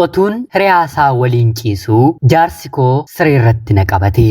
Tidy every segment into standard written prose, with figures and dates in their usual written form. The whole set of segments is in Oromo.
Otuun hiriyaasaa waliin ciisuu jaarsi koo siree irratti na qabate.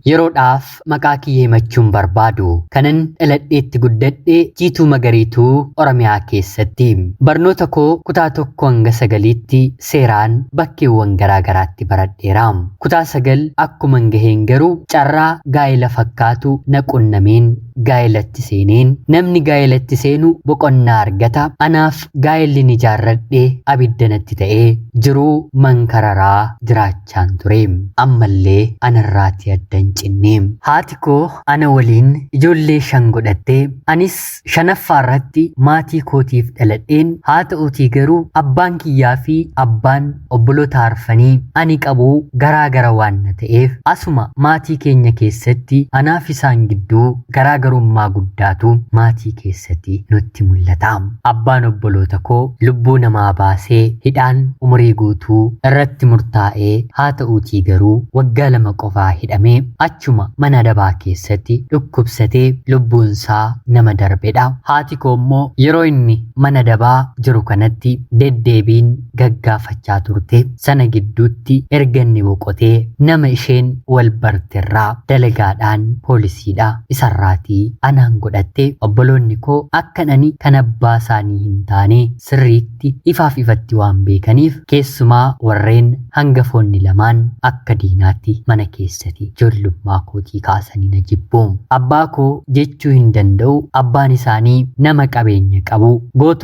Yeroodhaaf maqaa kiyya himachuun barbaadu. Kanan dhaladheetti guddadhe Jiituu Magariituu Oromiyaa keessatti. Barnoota koo kutaa tokko hanga sagaliitti seeraan bakkeewwan garaa garaatti baradheera. Kutaa 9 akkuman gaheen garuu carraa gaa'ela fakkaatu na qunnameen gaa'elatti seeneen namni gaa'elatti seenu boqonnaa argata. Anaaf gaa'elli ni ijaarradhe abidda natti ta'ee jiruu mankararaa jiraachaan ture. Ammallee anarraatii adda hin cinne. Haati koo ana waliin ijoollee 5 godhattee anis Shanaffaa irratti maatii kootiif dhaladheen, haa ta'uutii garuu abbaan kiyyaa fi abbaan obboloota arfanii ani qabuu garaa gara waan na ta'eef asuma maatii keenya keessatti anaaf isaan gidduu garaa garummaa guddaatu maatii keessatti nutti mul'ata. Abbaan obboloota koo lubbuu namaa baasee hidhaan umurii guutuu irratti murtaa'ee haa ta'uutii garuu waggaa 2 qofaa hidhamee achuma mana adabaa keessatti dhukkubsatee lubbuunsaa nama darbedha. Haati koo immoo yeroo inni mana dabaa jiru kanatti deddeebiin gaggaafachaa turte. Sana gidduutti erga inni boqotee nama isheen wal barterraa dalagaadhaan poolisiidha isarraatii anaan godhatte. Obboloonni koo akkan ani kan abbaa isaanii hin taane sirriitti ifaaf ifatti waan beekaniif keessumaa warreen hangafoonni lamaan akka diinaatti mana keessati ijoollummaa kootii kaasanii na jibbu. Abbaa koo jechuu hin danda'u, abbaan isaanii nama qabeenya qabu,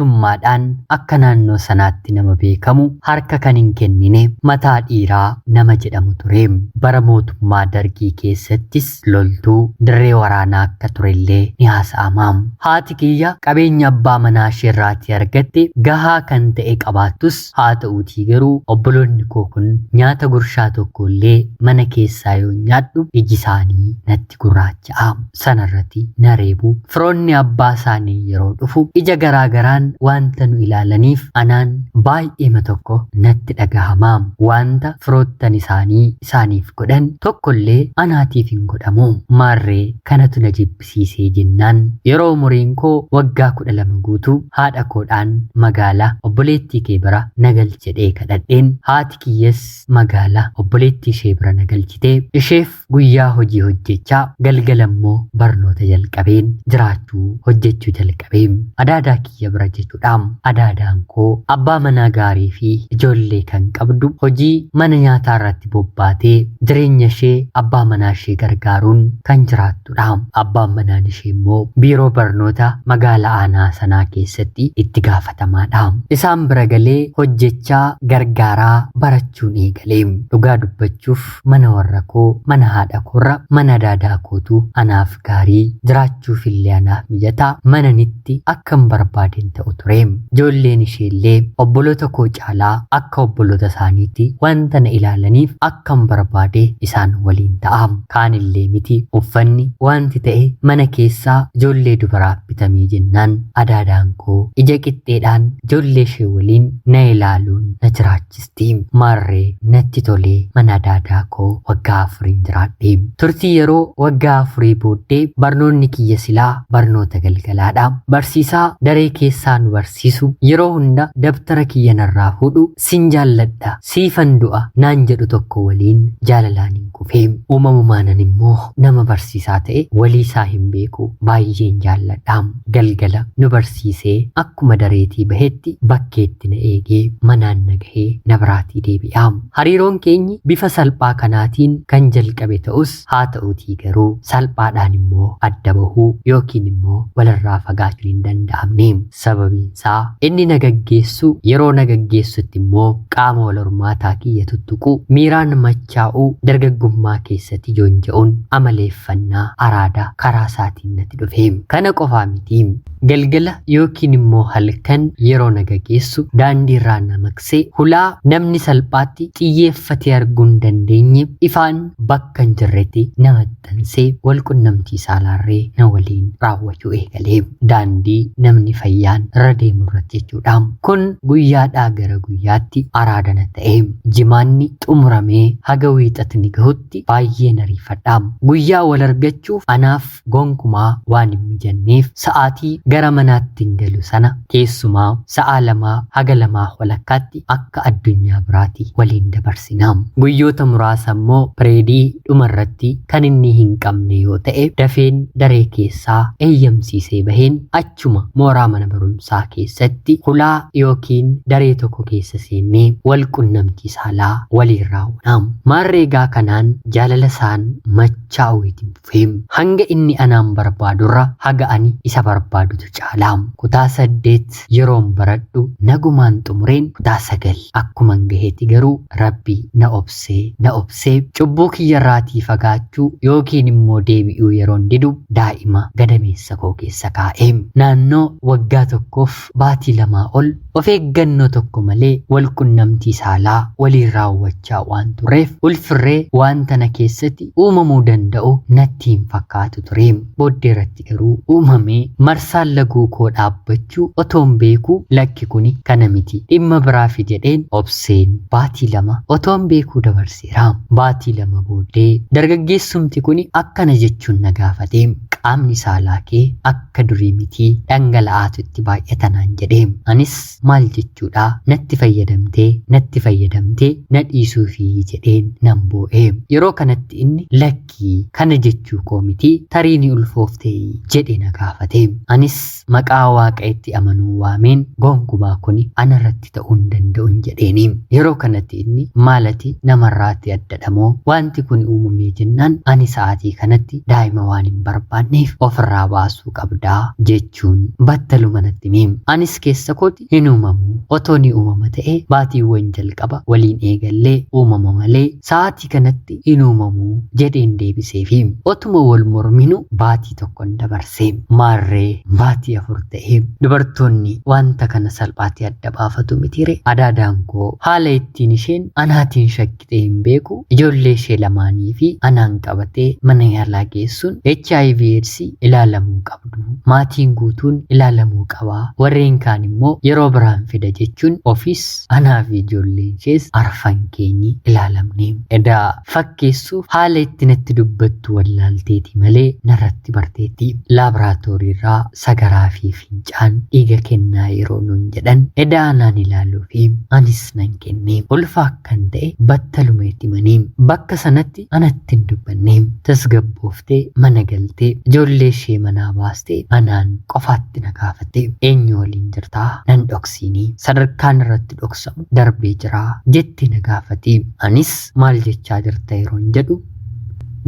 gootummaadhaan akka naannoo sanaatti nama beekamu, harka kan hin kennine, mataa dhiiraa nama jedhamu ture. Bara mootummaa Dargii keessattis loltuu dirree waraanaa akka turellee ni haasa'ama. Haati kiyya qabeenya abbaa manaa isheerraatii argatte gahaa kan ta'e qabaattus haa ta'uutii garuu obboloonni koo kun nyaata gurshaa tokko illee mana keessaa yoon nyaadhu iji isaanii natti gurraacha'a. Sanarratti na reebu. Firoonni abbaa isaanii yeroo dhufu ija garaa garaan wanta nu ilaalaniif anaan baay'eema tokko natti dhagahama. Wanta firoottan isaanii isaaniif godhan tokkollee anaatiif hin godhamu. Maarree kanatu na jibbisiisee jennaan yeroo umuriin koo waggaa 12 guutu haadha koodhaan magaala obboleettii kee bira na galchi jedhee kadhadheen haati kiyyas magaala obboleettii ishee bira na galchitee isheef guyyaa hojii hojjechaa galgala immoo barnoota jalqabeen jiraachuu hojjechuu jalqabee adaadaa kiyya bira jechuudha. Adaadaan koo abbaa manaa gaarii fi ijoollee kan qabdu hojii mana nyaataa irratti bobbaatee jireenya ishee abbaa manaa ishee gargaaruun kan jiraattudha. Abbaan manaan ishee immoo biiroo barnoota magaala aanaa sanaa keessatti itti gaafatamaadha. Isaan bira galee hojjechaa gargaaraa barachuun eegale. Dhugaa dubbachuuf mana warra koo, mana haadha koorra mana adaadaa kootu anaaf gaarii, jiraachuufillee anaaf mijataa, mananitti akkan barbaadeen ta'u ture. Ijoolleen isheellee obboloota koo caalaa akka obboloota isaaniitti wanta na ilaalaniif akkan barbaade isaan waliin ta'a. Kaanillee miti uffanni wanti ta'e mana keessaa ijoollee dubaraaf bitamee jennaan adaadaan koo ija qixxeedhaan ijoollee ishee waliin na ilaaluun na jiraachisti. Maarree natti tolee mana adaadaa koo waggaa afuriin jiraadhe. Turtii yeroo waggaa afurii booddee barnoonni kiyya silaa barnoota galgalaadha. Barsiisaa daree keessaa nu barsiisu yeroo hunda dabtara kiyya narraa fuudhu sin jaalladha siifan du'a naan jedhu tokko waliin jaalalaan hin kufe. Uumamumaanan immoo nama barsiisaa ta'e waliisaa hin beeku baay'een jaalladha. Galgala nu barsiisee akkuma dareetii bahetti bakkeetti na eegee manaan na gahee na biraatii deebi'a. Hariiroon keenyi bifa salphaa kanaatiin kan jalqabe ta'us haa ta'uutii garuu salphaadhaan immoo adda bahuu yookiin immoo walirraa fagaachuun hin danda'amne. Sababiinsaa inni na gaggeessu yeroo na gaggeessutti immoo qaama wal hormaataa kiyya tuttuquu, miiraan machaa'uu, dargaggummaa keessatti joonja'uun amaleeffannaa araada karaa karaa isaatiin natti dhufe. Kana qofaa miti. Galgala yookiin immoo halkan yeroo na gageessu daandii irraa na maqsee hulaa namni salphaatti xiyyeeffatee arguu hin dandeenye ifaan bakka hin jirretti na maxxansee wal qunnamtii saalaarree na waliin raawwachuu eegale. Daandii namni fayyaan irra deemu irratti jechuudha. Kun guyyaadhaa gara guyyaatti araadana ta'e. Jimaanni xumuramee haga wiixatni gahutti baay'een ariifadha. Guyyaa wal argachuuf anaaf gonkumaa waan hin mijanneef sa'aatii gara manaatti hin galu sana keessumaa sa'a 2 haga 2 walakkaatti akka addunyaa biraati waliin dabarsina. Guyyoota muraasa immoo pireedii dhumarratti kan inni hin qabne yoo ta'e dafeen daree keessaa eeyyamsiisee baheen achuma mooraa mana barumsaa keessatti hulaa yookiin daree tokko keessa seennee wal qunnamtii saalaa waliin raawwana. Maarreegaa kanaan jaalala isaan machaa'uu itti fufee hanga inni anaan barbaadurra haga ani isa barbaadutu caala. Kutaa 8 yeroon baradhu nagumaan xumureen kutaa 9 akkuman gaheeti garuu Rabbi na obsee na obsee cubbuu kiyyarraatii fagaachuu yookiin immoo deebi'uu yeroon didu daa'ima gadameessa koo keessa kaa'e. Naannoo waggaa tokkoof baatii lamaa ol of eeggannoo tokko malee wal qunnamtii saalaa waliin raawwachaa waan turreef ulfirree wanta na keessatti uumamuu danda'u natti hin fakkaatu ture. Booddee irratti garuu uumamee marsaan laguu koo dhaabbachuu otoon beekuu lakki kuni kana miti dhimma biraafi jedheen obseen baatii 2 otoon beekuu dabarseera. Baatii 2 booddee dargaggeessumti kuni akkana jechuun na gaafate. Qaamni saalaa kee akka durii miti dhangala'aatu itti baay'ata naan jedhe. Anis maal jechuudha natti fayyadamtee natti fayyadamtee na dhiisuufi jedheen nan boo'e. Yeroo kanatti inni lakkii kana jechuu koo miti tarii ni ulfooftee jedhe na gaafate. Anis maqaa waaqa itti amanuu waameen gonkumaa kuni anarratti ta'uu hin danda'un jedheeni. Yeroo kanatti inni maalati namarraatti addadha moo wanti kun uumamee jennaan ani sa'aatii kanatti daa'ima waan hin barbaanneef ofirraa baasuu qabdaa jechuun battaluma natti hime. Anis keessa kooti hin uumamu otoo ni uumama ta'e baatiiwwan jalqaba waliin eegallee uumama malee sa'aatii kanatti hin uumamu jedheen deebiseefi. Otuma wal morminu baatii tokkon dabarse. Maarree baatii 4 ta'e. Dubartoonni wanta kana salphaatti adda baafatu mitiire. Adaadaan koo haala ittiin isheen anaatiin shakkitee hin beeku ijoollee ishee lamaanii fi anaan qabatee mana yaalaa geessuun HIV AIDS ilaalamuu qabdu. Maatiin guutuun ilaalamuu qaba. Warreen kaan immoo yeroo biraan fida jechuun ofiis anaa fi ijoolleen ishees arfan keenyi ilaalamne. Edaa fakkeessuuf haala itti natti dubbattu wallaalteeti malee narratti barteetti. Laaboraatoorii irraa sagaraa fi fincaan dhiiga kennaa yeroo nuun jedhan edaa anaan ilaaluu fi anis nan kenne. Ulfa akkan ta'e battaluma itti himanii bakka sanatti anatti hin dubbanne. Tasgabbooftee mana galtee ijoollee ishee manaa baastee anaan qofaatti na gaafatte. Eenyu waliin jirtaa? Nan dhoksiinii sadarkaan irratti dhoksamu darbee jiraa jettee na gaafate. Anis maal jechaa jirta yeroon jedhu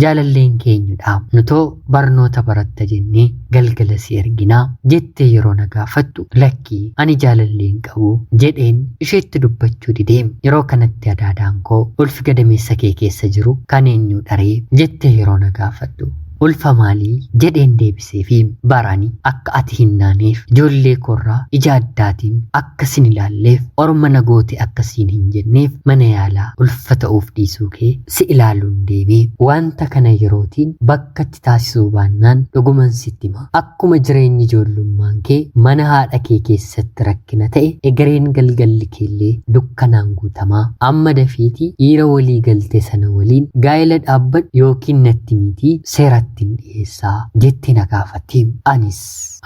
jaalalleen keenyudha. Nutoo barnoota baratta jennee galgala si erginaa jettee yeroo na gaafattu lakkii ani jaalallee hin qabu jedheen isheetti dubbachuu didee. Yeroo kanatti adaadaan koo ulfi gadameessa kee keessa jiru kan eenyuu dharee jettee yeroo na gaafattu ulfa maalii jedheen deebiseefi barani akka ati hin naaneef ijoollee koorraa ija addaatiin akka sin ilaalleef orma na goote akka siin hin jenneef mana yaalaa ulfa ta'uuf dhiisuu kee si ilaaluun deemee wanta kana yerootiin bakkatti taasisuu baannaan dhuguman sitti hima. Akkuma jireenyi ijoollummaan kee mana haadha kee keessatti rakkina ta'e egereen galgalli keellee dukkanaan guutamaa. Amma dafiitii dhiira walii galte sana waliin gaa'ela dhaabbadhu yookiin natti miitii seeratti hin dhiyeessaa jettee na gaafatte. Anis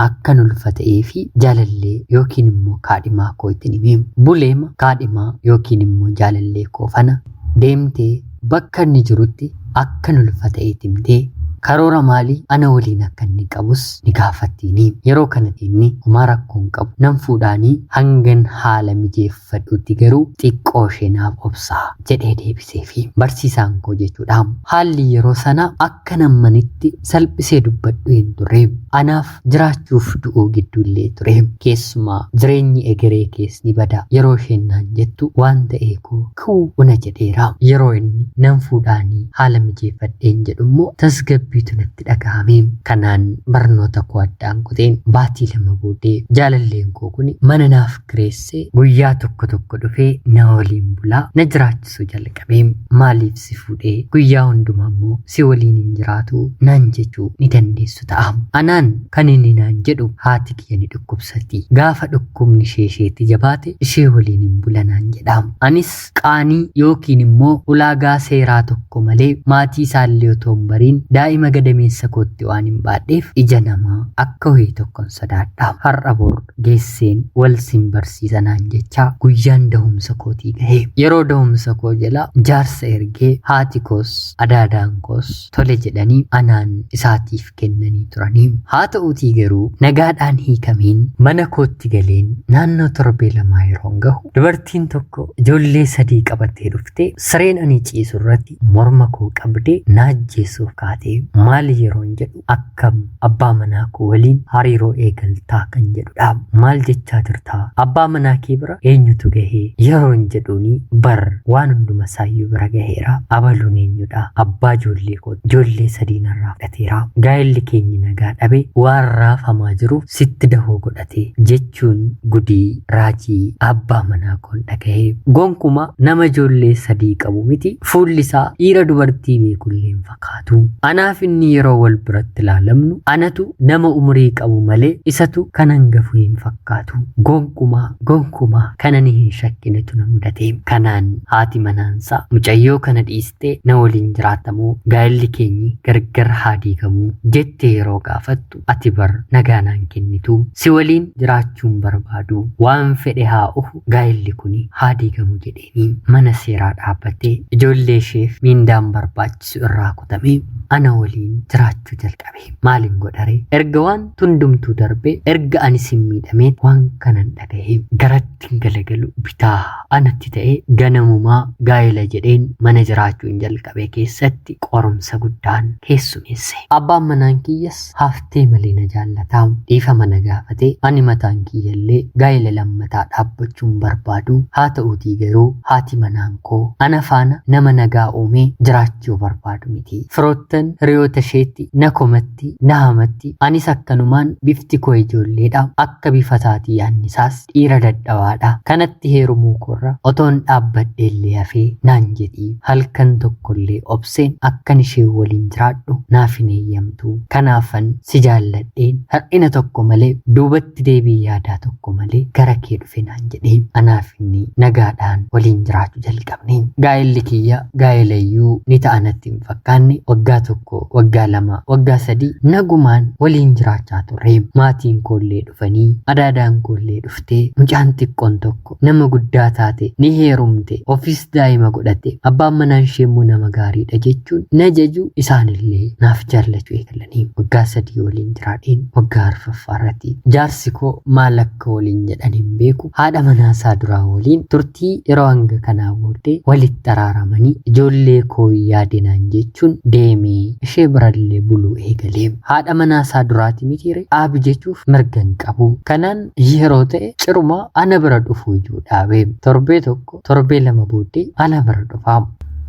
akkan ulfa ta'ee fi jaalallee yookiin immoo kaadhimaa koo ittiin hime. Buleema kaadhimaa yookiin immoo jaalallee koo fana deemtee bakka inni jirutti akkan ulfa ta'ee himtee karoora maalii ana waliin akka inni qabus ni gaafattiini. Yeroo kanatti inni homaa rakkoo hin qabu nan fuudhaanii hangan haala mijeeffadhutti garuu xiqqoo ishee naaf obsaa jedhee deebiseefi barsiisaan koo jechuudha. Haalli yeroo sana akka nammanitti salphisee dubbadhu hin turre. Anaaf jiraachuuf du'uu gidduullee ture. Keessumaa jireenyi egeree kees ni bada yeroo isheen naan jettu waan ta'ee koo kuu una jedheera. Yeroo inni nan fuudhaanii haala mijeeffadheen jedhu immoo tasgabbii Tasgabbiitu natti dhagahame. Kanaan barnoota koo addaan kuteen baatii 2 booddee jaalalleen koo kun mana naaf kireessee guyyaa tokko tokko dhufee na waliin bulaa na jiraachisuu jalqabe. Maaliif si fuudhee guyyaa hundumaa immoo si waliin hin jiraatu naan jechuu ni dandeessu ta'a. Anaan kan inni naan jedhu haati kiyya ni dhukkubsatti. Gaafa dhukkubni ishee isheetti jabaate ishee waliin hin bula naan jedha. Anis qaanii yookiin immoo ulaagaa seeraa tokko malee maatii isaallee otoo hin bariin daa'ima gadameessa kootti waan hin baadheef ija namaa akka wayii tokkon sodaadha. Har'a bor geesseen wal sin barsiisa naan jechaa guyyaan dahumsa kootii gahe. Yeroo dahumsa koo jala jaarsa ergee haati koos adaadaan koos tole jedhanii anaan isaatiif kennanii turanii. Haa ta'uutii garuu nagaadhaan hiikameen mana kootti galeen naannoo torbee 2 yeroon gahu dubartiin tokko ijoollee 3 qabattee dhuftee sireen ani ciisu irratti morma koo qabdee na ajjeesuuf kaatee maali yeroon jedhu akkam abbaa manaa koo waliin hariiroo eegaltaa kan jedhudha. Maal jechaa jirtaa? Abbaa manaa kee bira eenyutu gahee? Yeroon jedhuuni bar waan hunduma isaayyuu bira gaheera. Abaluun eenyudha? Abbaa ijoollee koo ijoollee 3 narraa fudhateera. Gaa'elli keenyi nagaa dhabe waan raafamaa jiruuf sitti dahoo godhate jechuun gudii raajii abbaa manaa koon dhagahee. Gonkuma nama ijoollee 3 qabu miti. Fuulli isaa dhiira dubartii beekullee hin fakkaatu. Anaaf inni yeroo wal biratti ilaalamnu anatu nama umurii qabu malee isatu kan hangafu hin fakkaatu. Gonkumaa gonkumaa kan ani hin shakkinetu na mudate. Kanaan haati manaansaa mucayyoo kana dhiistee na waliin jiraatamuu gaa'elli keenyi gargar haa diigamuu jettee yeroo gaafattu ati bar nagaa naan kennitu si waliin jiraachuun barbaadu waan fedhe haa ofu gaa'elli kuni haa diigamu jedheeni mana seeraa dhaabbattee ijoollee isheef miindaan barbaachisu irraa kutame ana waliin jiraachuu jalqabe. Maalin godhare? Erga waan hundumtuu darbe, erga ani sin miidhamee waan kanan dhagahe garatti galagalu bitaa anatti ta'e ganamumaa gaa'ela jedheen mana jiraachuun jalqabe keessatti qorumsa guddaan keessumeesse. Abbaan manaan kiyyas haftee malee na jaallataa dhiifama na gaafate. Ani mataan kiyyallee gaa'ela lammataa dhaabbachuun barbaadu. Haa ta'uutii garuu haati manaan koo ana faana nama nagaa uumee jiraachuu barbaadu miti. Firoottan hiriyoota isheetti na komatti, na hamatti. Anis akkanumaan bifti koo ijoolleedha. Akka bifa isaatii yaannisaas dhiira dadhabaadha. Kanatti heerumuu koorra otoon dhaabbadheellee hafee naan jedhi. Halkan tokkollee obseen akkan ishee waliin jiraadhu naaf hin eeyyamtu. Kanaafan si jaalladheen hir'ina tokko malee duubatti deebii yaadaa tokko malee gara kee dhufe naan jedhe. Anaaf inni nagaadhaan waliin jiraachuu jalqabne. Gaa'elli kiyya gaa'elayyuu ni ta'a natti hin fakkaanne. Waggaa 1, waggaa 2, waggaa 3 nagumaan waliin jiraachaa turre. Maatiin koollee dhufanii adaadaan koollee dhuftee mucaan xiqqoon tokko nama guddaa taate ni heerumte ofis daa'ima godhatte abbaan manaan ishee immoo nama gaariidha jechuun na jaju isaanillee naaf jaallachuu eegalanii. Waggaa 3 waliin jiraadheen waggaa 4ffaa irratti jaarsi koo maal akka waliin jedhan hin beeku. Haadha manaa isaa duraa waliin turtii yeroo hanga kanaa booddee walitti araaramanii ijoollee koo yaadinaan jechuun deemee ishee birallee buluu eegalee. Haadha manaa isaa duraati mitiire dhaabi jechuuf mirga hin qabu. Kanaan yeroo ta'e ciruma ana bira dhufuu iyyuu dhaabe. Torbee 1, torbee 2 booddee ana bira dhufa.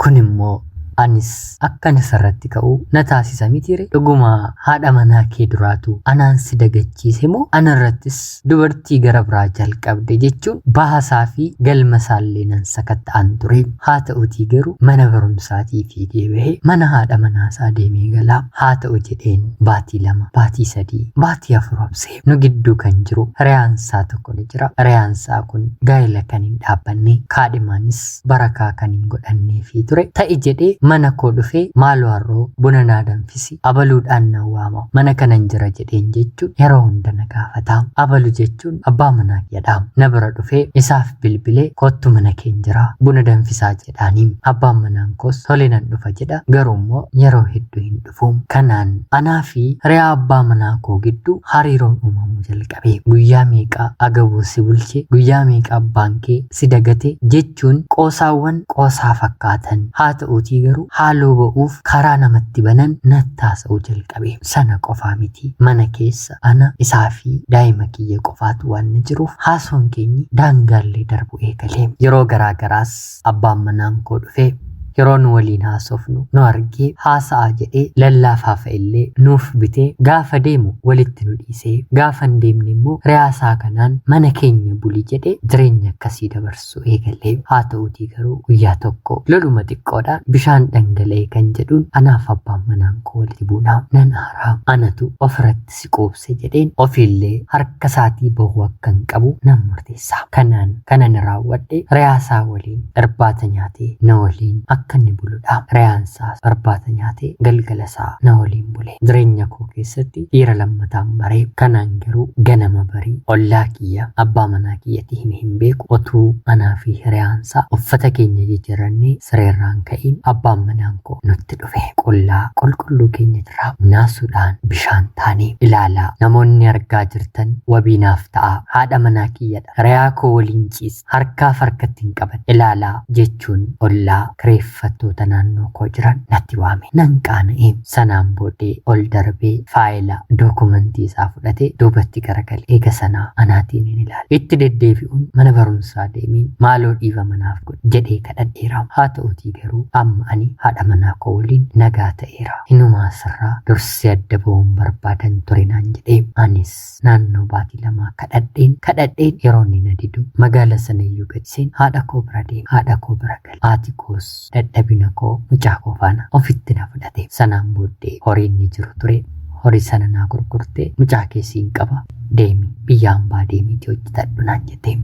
Kun immoo anis akkan isarratti ka'u na taasisa mitiire. Dhuguma haadha manaa kee duraatu anaan si dagachiise moo anarrattis dubartii gara biraa jalqabde jechuun bahasaa fi galma isaallee nan sakatta'an ture. Haa ta'utii garuu mana barumsaatii fiigee bahee mana haadha manaasaa deemee galaa. Haa ta'u jedheen baatii 2, baatii 3, baatii 4 obsee. Nu gidduu kan jiru hiriyaansaa tokko ni jira. Hiriyaansaa kun gaa'ela kan hin dhaabbanne kaadhimaanis barakaa kan hin godhannee fi ture. Ta'i jedhee mana koo dhufee maaloo har'oo buna naa danfisi abaluudhaan na waama mana kanan jira jedheen jechuun yeroo hunda na gaafata. Abalu jechuun abbaa manaa kiyyadha. Na bira dhufee isaaf bilbilee kottu mana keen jira buna danfisaa jedhaani. Abbaan manaan koos tole nan dhufa jedha garuu immoo yeroo hedduu hin dhufu. Kanaan anaa fi hiriyaa abbaa manaa koo gidduu hariiroon uumamuu jalqabe. Guyyaa meeqa agabuu si bulche, guyyaa meeqa abbaan kee si dagate jechuun qoosaawwan qoosaa fakkaatan. Haa ta'uutii garuu haaloo ba'uuf karaa namatti banan natti haasa'uu jalqabe. Sana qofaa miti mana keessa ana isaa fi daa'ima kiyya qofaatu waan na jiruuf haasoon keenyi daangaallee darbu eegale. Yeroo garaa garaas abbaan manaan koo dhufee Yeroo nu waliin haasofnu nu argee haasa'aa jedhee lallaafaa fa'illee nuuf bitee gaafa deemu walitti nu dhiisee gaafa hin deemne immoo riyaasaa kanaan mana keenya buli jedhee jireenya akkasii dabarsu eegalee. Haa ta'uutii garuu guyyaa tokko loluma xiqqoodhaan bishaan dhangala'e kan jedhuun anaaf abbaan manaan koo walitti buunaa nan aaraa anatu ofirratti si quubse jedheen ofiillee harka isaatii bahuu akkan qabu nan murteessa. Kanaan kanan raawwadhe riyaasaa waliin irbaata nyaatee na waliin akka inni buludha. Riyaansaas irbaata nyaatee galgala isaa na waliin bule. Jireenya koo keessatti dhiira lammataan baree kanaan garuu ganama barii ollaa kiyya abbaa manaa kiyyatti hime hin beeku otuu anaa fi hiriyaansaa uffata keenya jijjiirannee sireerraan ka'iin abbaan manaan koo nutti dhufe. Qullaa qulqulluu keenya irraa naasuudhaan bishaan taanee ilaalaa namoonni argaa jirtan wabii naaf ta'a. Haadha manaa kiyyadha. Hiriyaa koo waliin ciisa. Harkaaf harkatti hin qaban. Ilaalaa jechuun ollaa kireeffattoota naannoo koo jiran natti waame. Nan qaana'e. Sanaan booddee ol darbee faayila dookumentii isaa fudhatee duubatti garagale. Eega sanaa anaatiin hin ilaale. Itti deddeebi'uun mana barumsaa deemeen maaloo dhiifa manaaf godhi jedhee kadhadheera. Haa ta'uutii garuu amma ani haadha manaa koo waliin nagaa ta'eera. Hinumaa sirraa dursee adda ba'uun barbaadan ture naan jedhee anis naannoo baatii lamaa kadhadheen kadhadheen yeroo inni na didu magaala sana iyyuu gadiseen haadha koo bira deeme haadha koo bira gale. Haati koos dadhabina koo mucaa koo faana ofitti na fudhate. Sanaan booddee horiin ni jiru ture. Horii sana naa gurgurtee mucaa kee siin qaba deemi biyya hambaa deemiitii hojjetadhu naan jette.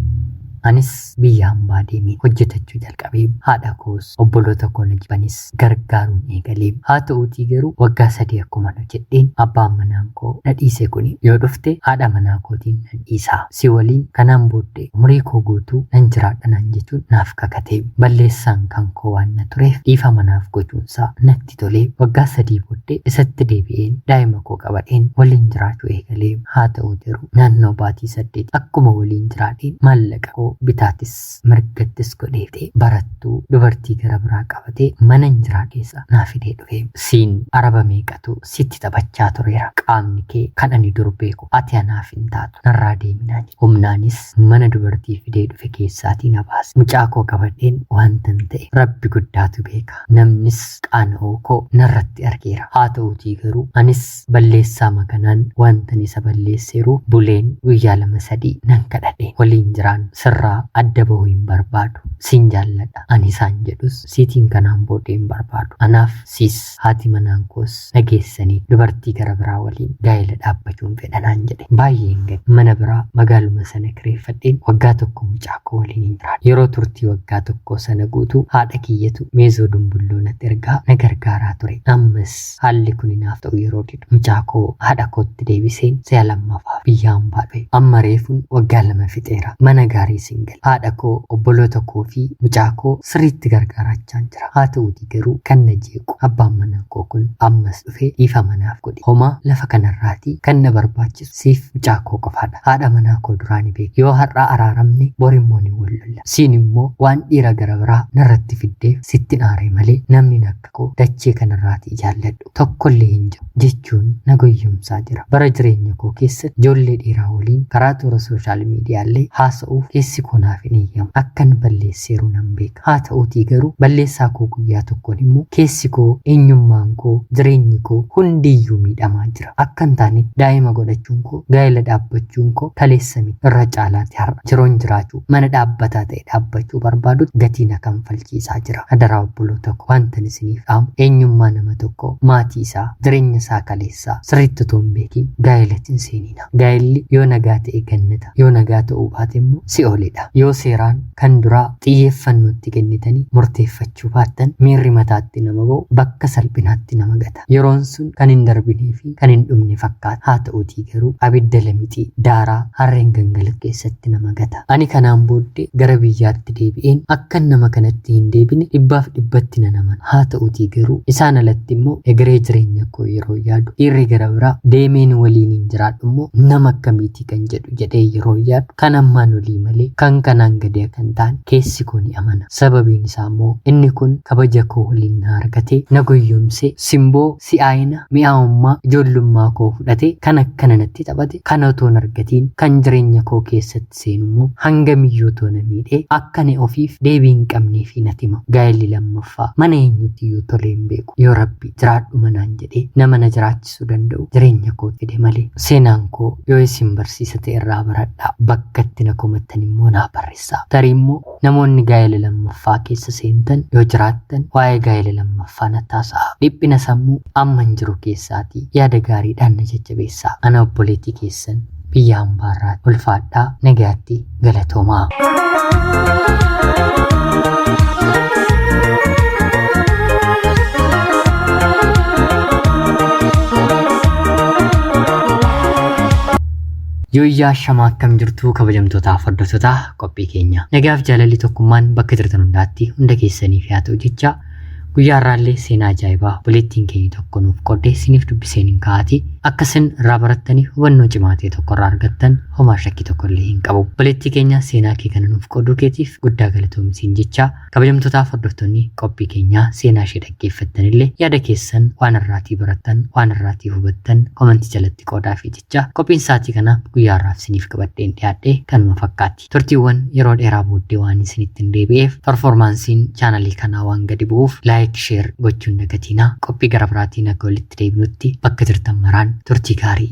Anis biyya hambaa deemee hojjetachuu jalqabee haadha koos obboloota koo na jibbanis gargaaruun eegalee. Haa ta'uutii garuu waggaa 3 akkuma hojjedheen abbaan manaan koo na dhiise kuni yoo dhufte haadha manaa kootiin nan dhiisa. Si waliin kanaan booddee umurii koo guutuu nan jiraadha naan jechuun naaf kakate. Balleessaan kan koo waan na tureef dhiifama naaf gochuunsaa natti tolee waggaa 3 booddee isatti deebi'een daa'ima koo qabadheen waliin jiraachuu eegalee. Haa ta'u garuu naannoo baatii 8 akkuma waliin jiraadheen maallaqa koo bitaatis mirgattis godheetee barattuu dubartii gara biraa qabatee mana hin jiraa keessa naa fidee dhufe. Siin araba meeqatu sitti taphachaa tureera. Qaamni kee kan ani dur beeku ati anaaf hin taatu narraa deeminaa jedhe. Humnaanis mana dubartii fidee dhufe keessaatii na baase. Mucaa koo qabadheen wantan ta'e rabbi guddaatu beeka. Namnis qaana'uu koo narratti argeera. Haa ta'uutii garuu anis balleessaa makanaan wantan isa balleesseeru buleen guyyaa 2 3 nan kadhadhe. Waliin jiraan sirraa adda bahuu hin barbaadu. Sin jaalladha. Ani isaan jedhus siitiin kanaan booddee hin barbaadu. Anaaf siis haati manaan koos nageessanii dubartii gara biraa waliin gaa'ela dhaabbachuun fedha naan jedhe. Baay'een gad mana biraa magaaluma sana kireeffadheen waggaa tokko mucaa koo waliin hin jiraadhe. Yeroo turtii waggaa tokkoo sana guutuu haadha kiyyatu meezoo dumbulloo natti ergaa na gargaaraa ture. Ammas haalli kun naaf ta'u yeroo didu mucaa koo haadha kootti deebiseen si'a lammaffaaf biyya hambaa dhufe. Amma reefuun waggaa 2 fixeera. Mana gaarii sin gale. Haadha koo, obboloota koo fi mucaa koo sirriitti gargaarachaan jira. Haa ta'uutii garuu kan na jeequ abbaan manaa koo kun ammas dhufee dhiifama naaf godhi. Homaa lafa kanarraatii kan na barbaachisu siif mucaa koo qofaadha. Haadha manaa koo duraa ni beeka. Yoo har'aa araaramne bor immoo ni wal lolla. Siin immoo waan dhiira gara biraa narratti fiddeef sittin aare malee namni akka koo dachee kanarraatii jaalladhu tokkollee hin jiru jechuun na goyyomsaa jira. Bara jireenya koo keessatti ijoollee dhiiraa waliin karaa toora sooshaal miidiyaallee haasa'uuf keessi koo naaf hin eeyyamu. Akkan balleesseeru nan beeka. Haa ta'uutii garuu balleessaa koo guyyaa tokkoon immoo keessi koo, eenyummaan koo, jireenyi koo hundiyyuu miidhamaa jira. Akka hin taanetti daa'ima godhachuun koo, gaa'ela dhaabbachuun koo kaleessa miti. Irra caalaatti har'a yeroon jiraachuu mana dhaabbataa ta'e dhaabbachuu barbaadutti gatii na kanfalchiisaa jira. Adaraa obboloota koo wantan isiniif dhaamu eenyummaa nama tokkoo, maatii isaa, jireenya isaa kaleessaa sirriitti otoo hin beekin gaa'elatti hin seenina. Gaa'elli yoo nagaa ta'e gannata, yoo nagaa ta'uu baate immoo si'oolidha. Yoo seeraan kan duraa xiyyeeffannootti kennitanii murteeffachuu baattan miirri mataatti nama ba'u bakka salphinaatti nama gata. Yeroon sun kan hin darbinee fi kan hin dhumne fakkaata. Haa ta'uutii garuu abidda lamixii daaraa harreen gangalatu keessatti nama gata. Ani kanaan booddee gara biyyaatti deebi'een akkan nama kanatti hin deebine dhibbaaf dhibbatti nan amana. Haa ta'uutii garuu isaan alatti immoo egeree jireenya koo yeroo yaadu dhiirri gara biraa deemeen waliin hin jiraadhu immoo nama akkamiitii kan jedhu jedhee yeroo yaadu kan ammaan olii malee kan kanaan gadii akka hin taane keessi koo ni amana. Sababiin isaa immoo inni kun kabaja koo waliin na argate, na goyyomse, simboo, si'aayina, mi'aawummaa ijoollummaa koo fudhate kan akkana natti taphate kana otoo hin argatiin kan jireenya koo keessatti seenu immoo hangamiyyuu otoo na miidhee akka ani ofiif deebii hin qabneefi natti hima. Gaa'elli lammaffaa mana eenyutti iyyuu tolee hin beeku. Yoo Rabbi jiraadhu manaan jedhee nama na jiraachisuu danda'u jireenya koo fide malee. Seenaan koo yoo isin barsiisa ta'e irraa baradhaa. Bakka itti na komattan immoo naa barreessaa. Tarii immoo namoonni gaa'ela lammaffaa keessa seentan yoo jiraattan waa'ee gaa'ela lammaffaa natti haasa'aa. Dhiphina sammuu amman jiru keessaatii yaada gaariidhaan na jajjabeessaa. Ana obboleettii keessan biyya hambaarraa ulfaadhaa nagaatti galatoomaa. Yooyyaa shamaa akkam jirtu kabajamtootaaf hordoftoota qophii keenya. Nagaaf jaalalli tokkummaan bakka jirtan hundaatti hunda keessaniif haa ta'u jecha guyyaa har'aallee seenaa ajaa'ibaa obboleettiin keenya tokko nuuf qoodde isiniif dubbiseen hin kaa'ati. Akka isin irraa barattanii hubannoo cimaa ta'e tokko irraa argattan homaa shakkii tokko illee hin qabu. Obboleettii keenya seenaa kee kana nuuf qooduu keetiif guddaa galatoomi jecha kabajamtootaaf hordoftoonni qophii keenyaa seenaa ishee dhaggeeffattanillee yaada keessan waan irraatii barattan waan irraatii hubattan komantii jalatti qoodaafi jecha qophiin sa'aatii kana guyyaa har'aaf isiniif qabadheen dhiyaadhe kanuma fakkaatti. Turtiiwwan yeroo dheeraa booddee waan isinitti hin deebi'eef performaansiin chaanalii kanaa waan gadi bu'uuf laayik sheer gochuun dagatiinaa qophii gara biraatiin akka walitti deebinutti bakka jirtan maraan turtii gaarii.